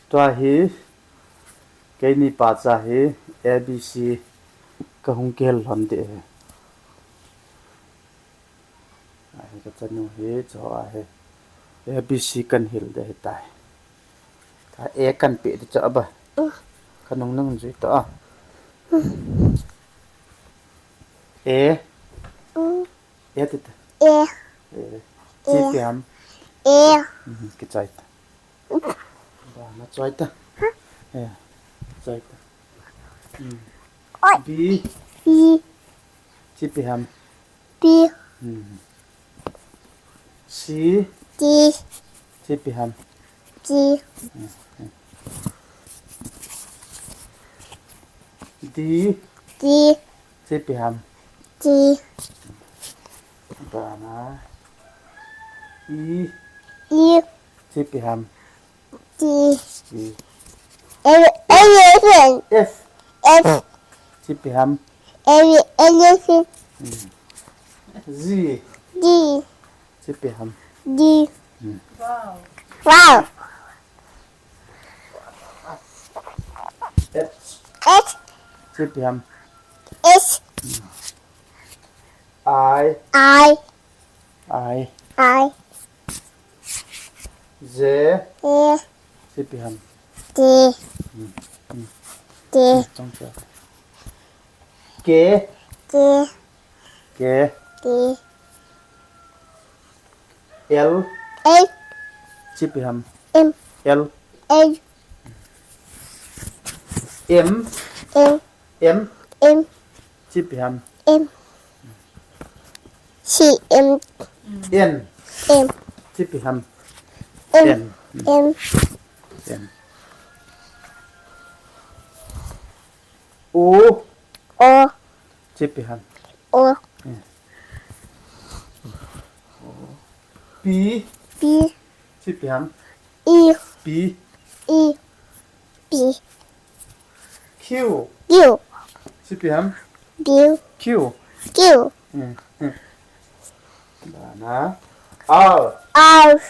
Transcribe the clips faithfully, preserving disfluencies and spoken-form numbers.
Tua hi, keini pacha hi A B C kahung kihil lhon ding ahi. Ahi, kachanu hi, chu ahi. A B C kahin hil ding ahitai. Ka A kahin pe ding chu aba. Kanung nung jui ta a. A. A ti ta. A. A. Chi pi ham. A. Mhm, kichai ta. Ba, na choi ta. A. Choi ta. Mm. Oi. B. B. Chi pi ham. B. Mm. C. D. Chi pi ham. D. Mm, mm. D. D. Chi pi ham. D. Bana. E. E. Chi pi ham. D. E. Ele-, elephant. F. F. Chi pi ham. Ele-, elephant. Mm. G. G. Chi pi ham. G. Mm. Wow. H. H. Chi pi ham. H. I. I. I. I. J. J. Chi pi ham. J. Hmm, hmm. J. Hmm, tong cha. K. K. K. K. L. L. Chi pi ham. M. L. L. M. M. M. M. Chi pi ham. M. C M. N. M. Chi pi ham. M. N. M. N. O. O. Chi pi ham. O. P. P. Chi pi ham. E. P. E. P. Q. Q. Chi pi ham. Q. Q. Q. Hmm, hmm. Bana. R. R.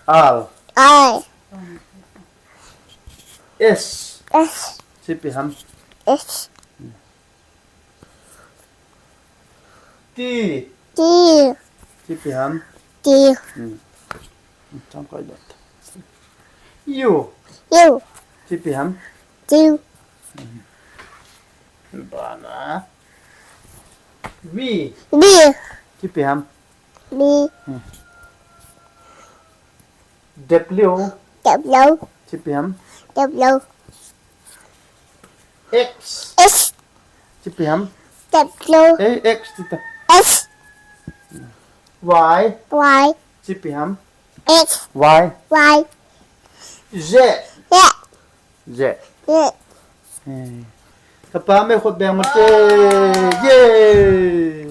R. R. S. S. Chi pi ham. S. T. T. Chi pi ham. T. Hmm. Chang koi dot. U. U. Chi pi ham. U. Bana. V. V. Chi pi ham. V. Hmm. W. W. Chi pi ham. W. X. X. Chi pi ham. W. Eh, X ti ta. X. Y. Y. Chi pi ham. X. Y. Y. Z. Z. Z. Z. Eh. Kapa me khut beng mate. Yay!